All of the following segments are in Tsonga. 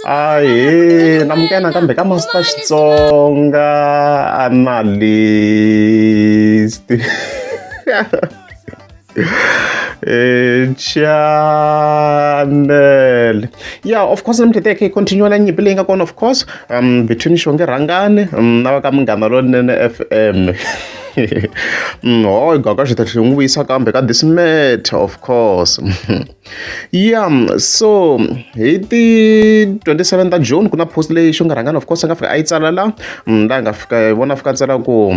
Ahee namukela nakambe ka Master Xitsonga Analyst channel yeah of course namuntlha teke hi continue na nyimpi leyi nga kona of course between Xongi Rhangani na va ka Munghana Lonene F_M ho Gagash xi ta tlhela n'wi vuyisa kambe ka this matter of course Ya so hi ti 27 ta June ku na post leyi Xongi Rhangani of course a nga fika a yi tsala la laha nga fika hi vona a fika a tsala ku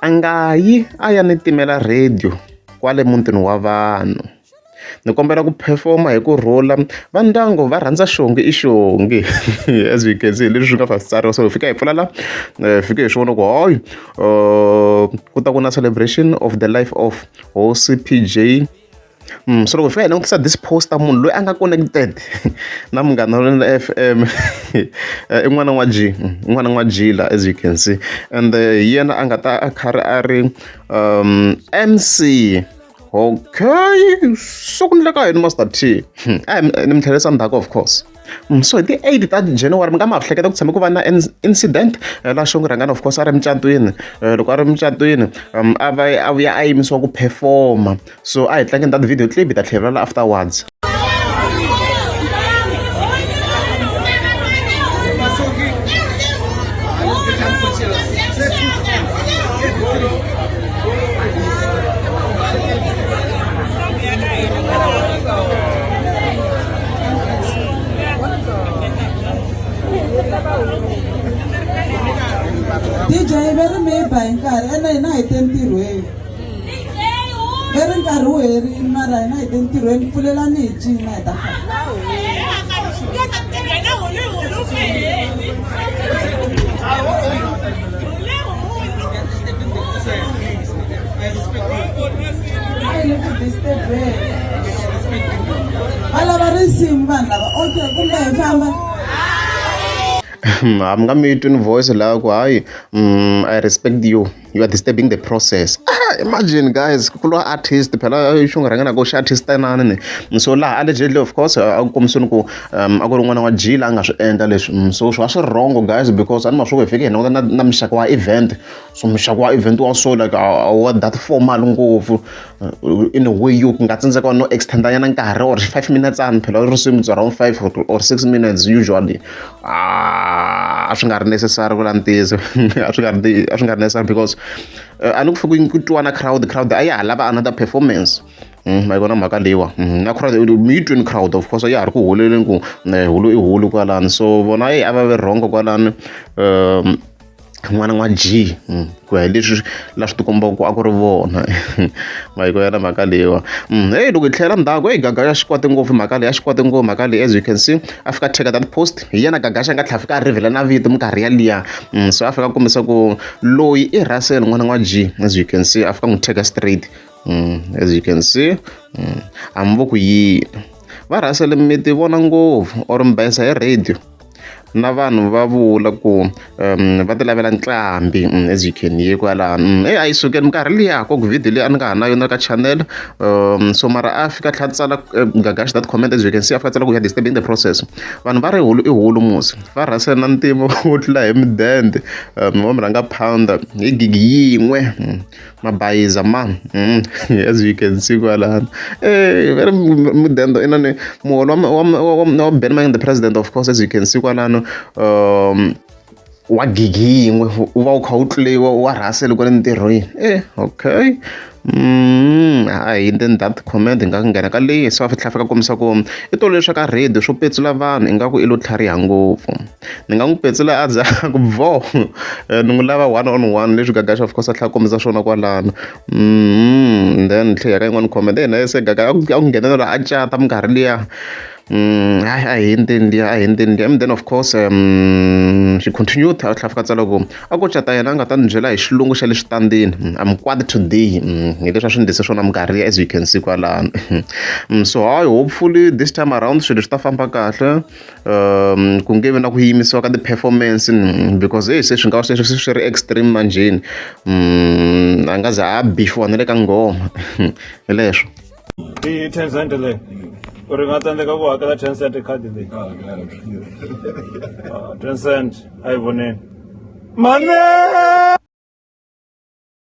a nga yi a ya ni timela radio kwale mutini wa vanhu ni kombela ku perform-a hi kurhula va ndyangu va rhandza Xongi i Xongi as you can see hi leswi swi nga fika swi tsariwa so hi fika hi pfula la hi fike hi swi vona ku hayi ku ta ku na celebration of the life of hosi P_J. So loko hi fika hi langutisa this poster munhu loyi a nga connected na Munghana Lonene F_M i n'wana wa G i n'wana wa G la as you can see and hi yena a nga ta a karhi a ri M_C okay so ku endleka yini Master T a ni mi tlherisa ndzhaku of course. So hi ti 8 ta January mi nga ma hleketa ku tshame ku va na incident laha Xongi Rhangani of course a ri mucatwini loko a ri mucatwini a va a vuya a yimisiwa ku perform-a so a hi tlangeni that video clip hi ta tlhelela afterwards. DJ ve ri mi ba hi nkarhi ene hina hi te ntirhweni ve ri nkarhi wu herile mara hina hi te ntirhweni pfulelani hi cina hi ta famba a yi le ku disturbeni va lava risimu vanhu lava okay kumbe hi famba a mi nga mi twi ni voice laha ku hayi I respect you you are disturbing the process ah, imagine guys ku lwa artist phela xi nga rhangana ku xi artist tanani ni so laha allegedly of course a ku kombiseni ku a ku ri n'wana wa G la a nga swi endla leswi so swi va swi wrong guys because a ni ma swi ku hi fike hi languta na na muxaka wa event so muxaka wa event wa so like a wa that formal ngopfu in a way yo ku nga tsandzeka no extend nyana nkarhi or 5 minutes ani phela risimu it's around 5 or 6 minutes usually a swi nga ri necessary ku la ntiyiso a swi nga ri a swi nga ri necessary because a ni ku fike ku twiwa na crowd crowd a ya ha lava another performance ma yi vona mhaka leyiwa na crowd mi yi twini crowd of course ya ha ri ku huleleni ku hulu i hulu kwalano so vona eyi a va ve wrong kwalano n'wana n'wa G ku ya hi leswi la swi tikombaka ku a ku ri vona ma yi yona mhaka leyiwa heyi loko hi tlhela ndzhaku heyi Gagash a xi kwate ngopfu mhaka leyi a xi kwate ngopfu mhaka leyi as you can see a fika teka that post hi yena Gagash a nga tlhela fika a reveal na vito minkarhi yaliya so a fika a kombisa ku loyi i Russell n'wana n'wa G as you can see a fika n'wi teka straight as you can see hambi vo ku yini va Russell mi ti vona ngopfu or mi bayisa hi radio na vanhu va vula ku va ti lavela nqambi as you can hear kwalano eyi a yi sukeli minkarhi liya ku video leyi a ni nga ha na yona ka channel so mara a fika a tlhela a tsala Gagash that comment as you can see a fika a tsala ku you are disturbing the process vanhu va ri hulu i hulu musi va rhasela na ntima wo tlula hi mudende wa murhangaphandha hi gigi yin'we mabayiza ma as you can see kwalano very mudende inani muholo wa wa Ben Mayengani the president of course as you can see kwalano wa gigi yin'we wu va wu kha wu tlule wa Russell kwale ntirhweni okay hayi then that comment hi nga nghena ka leyi se va tlhela fika kombisa ku i tolo leswi ka radio swo petsula vanhu ingaku i lo tlhariha ngopfu ni nga n'wi petsula a za a ku vo ni n'wi lava one on one leswi Gagash of course a tlhela a kombisa swona kwalano then tlhela ka yin'wani comment yena se Gaga a ku nghenela a cata minkarhi liya hayi a hi hundzeni liya a hi hundzeni liya and then of course she continued a tlhela fika tsala ku a ko cata yena a nga ta ni byela hi xilungu xa le switandini I'm kwat today hi leswi a swi ndlise swona minkarhi liya as you can see kwalano so hayi hopefully this time around swilo swi ta famba kahle ku nge vi na ku yimisiwa ka ti-performance because hey se swi nga va se swi ri extreme manjheni a nga za a bifiwa na le ka nghoma hi leswo I-ten rand leyo. Ku ri nga tsandzeka ku hakela 10 cent khadi leyi. 10 cent a yi voneni. Mane!